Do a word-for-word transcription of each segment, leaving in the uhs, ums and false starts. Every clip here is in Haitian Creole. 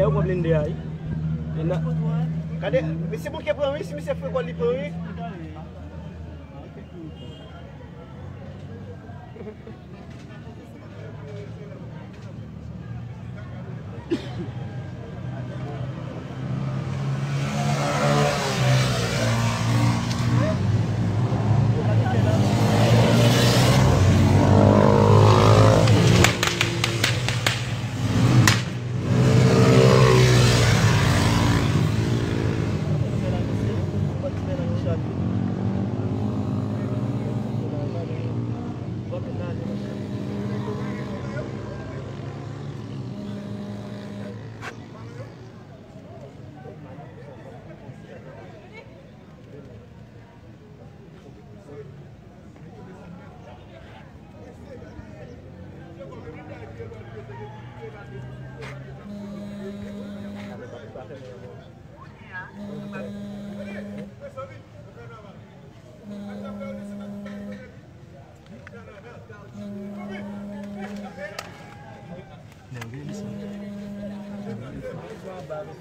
Yo pran blende a, wi. E nan... Gade, misye bouke pran, wi, si misye frekò, li pran, wi.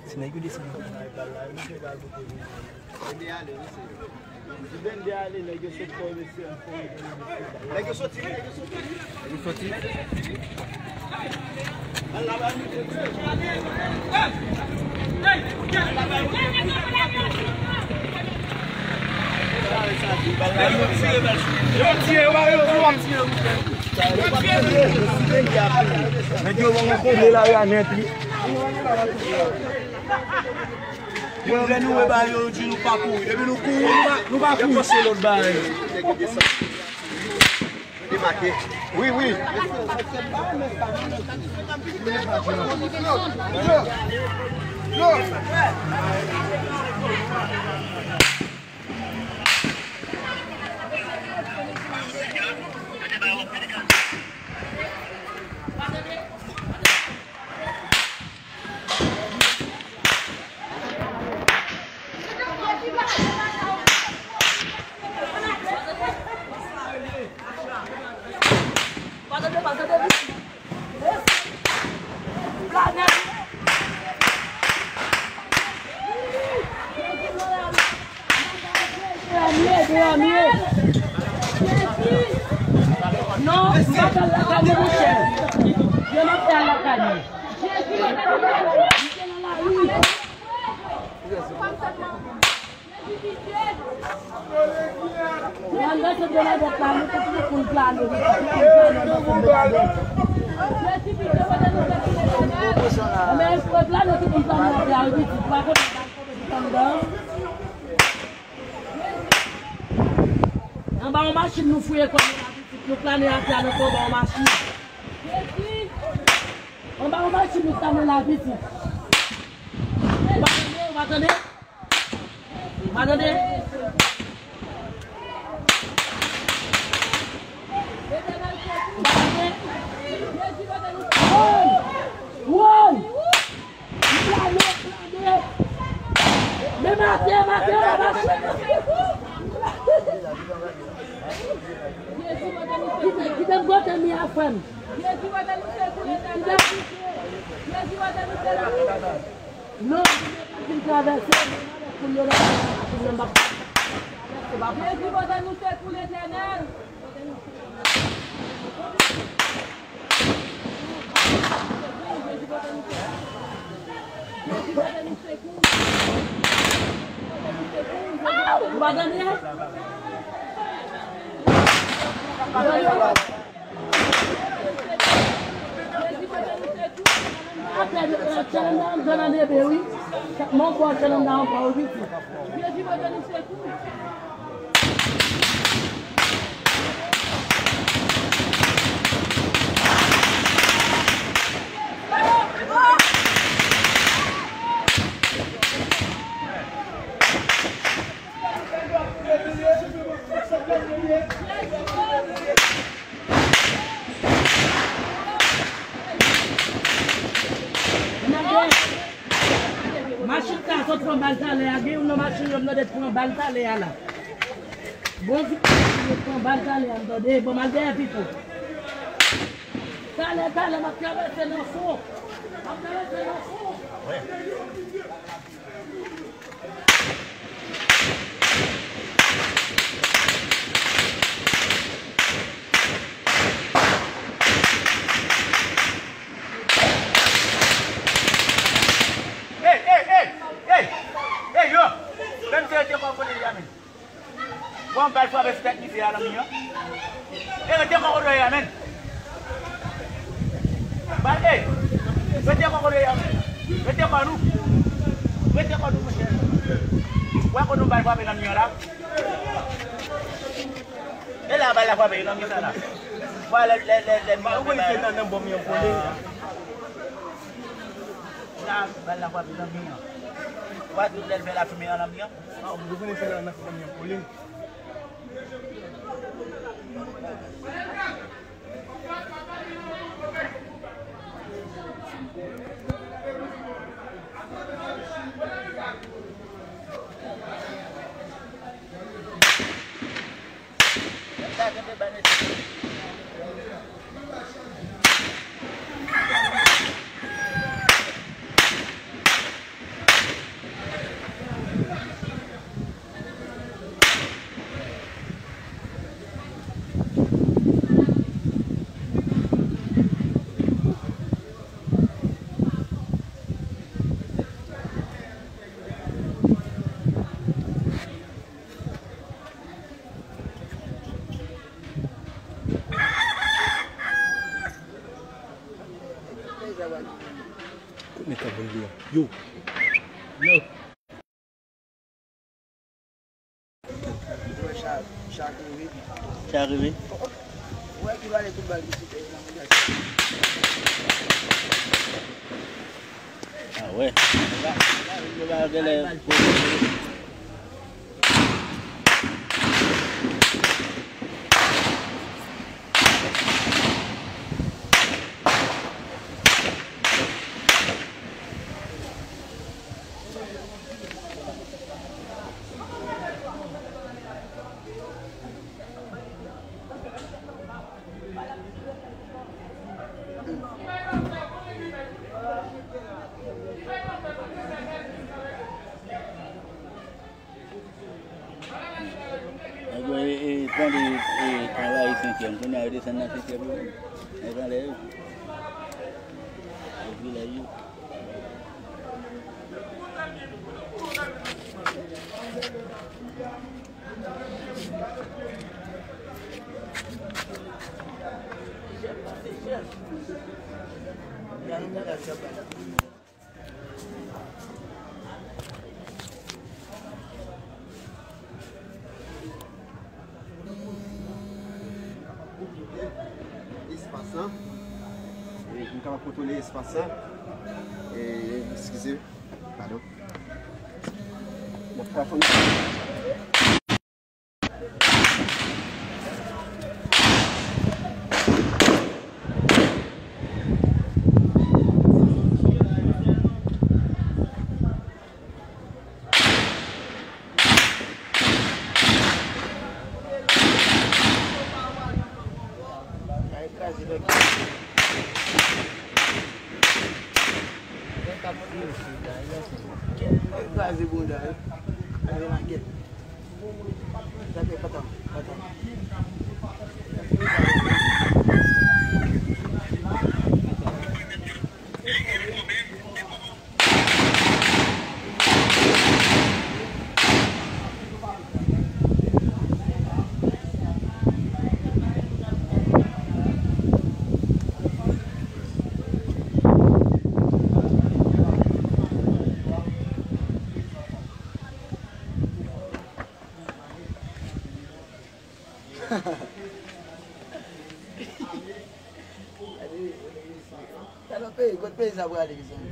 Se nèg yo desann. Nèg yo soti, nèg yo soti. Nèg yo soti. Yo tire, yo tire, yo tire. Nèg yo rankontre la, yo nèt, wi. Yo, lè nou wè ba yo di nou pa kouri. Depi nou kouri, nou pa, nou pa kouri, se lòt bagay. Debake. Wi, wi. Non, m pa pral lakay mwen, monchè. Yo, m ap fè al lakay mwen. Nan sèt Bènadèt la, nou tout nou konn plane, nou tout konn plane nan sèt Bènadèt. Men plane nou tout konn plane atè a, wi, pitit, pa konn anndan. Anba yon machin nou fouye kò nou la, pitit, nou plane atè a, nou anba yon machin. Anba yon machin nou plane la, pitit. Ou pa tande, ou pa tande? Ou pa tande? Ou pa tande? Woy! Woy! Plane, plane! Men maten, maten, la machin! Kite, kite m goute mi a, frè m. Kite m goute. Non, m pa fin travèse, men m avèk moun yo la, m pa fin, m pa fin travèse, papa. Jezi, pote nou sekou, Letènèl. Jezi, pote nou sekou. Ou pa tande? Ou pa tande? Apre, tèlè nan, nan, nan, nan, wi. Mon kò, tèlè nan, nan, nan, wi. Machin sa sot pran bal talè a, gen youn nan machin yo m tande pran bal talè a la. Bon, ti machin yo pran bal talè a, m tande, bon, m al dèyè pito. Talè, talè, m ap travèse nan fon. M ap travèse nan fon. Ey, ey, ey, ey, ey, yo! Menm se yo te kòkole li a menm. Bon, bal frape sou tèt misye a nan mi an. E rete kòkòt dèyè a, menn. Bal, e, rete kòkòt dèyè a, menn. Rete kò nou. Rete kò nou, monchè. Wè kote yon bal frape nan mi an la. E la bal la frape nan mi sa la. Wè lè, lè, lè, lè mi an fè bagay la. La bal la frape nan mi an. Wè tout lè l fè lafimen an nan mi an. Ah, ou konnen se la nan fòm yon kolin. Kote nèg sa pral li a? Yo. Yo. Cha, cha rive. Cha rive. Ou wè ki vale tout bal ki sou tèt la, monchè. Ah wè. Yo va, yo va genlè. Nèg yo, e, e, tande, e, anvayi senkyèm, kounye a yo desann nan senkyèm yo. Nèg anlè yo. Yo vilaj yo. Espas lan. E, pou m kapab kontwole espas la. E, eskize. Padon. Bon, pa fon. Kraze bounda, wi. Kraze maket. Sa fè patan, patan. Gade, gade peyi, kot peyi sa prale, mezanmi?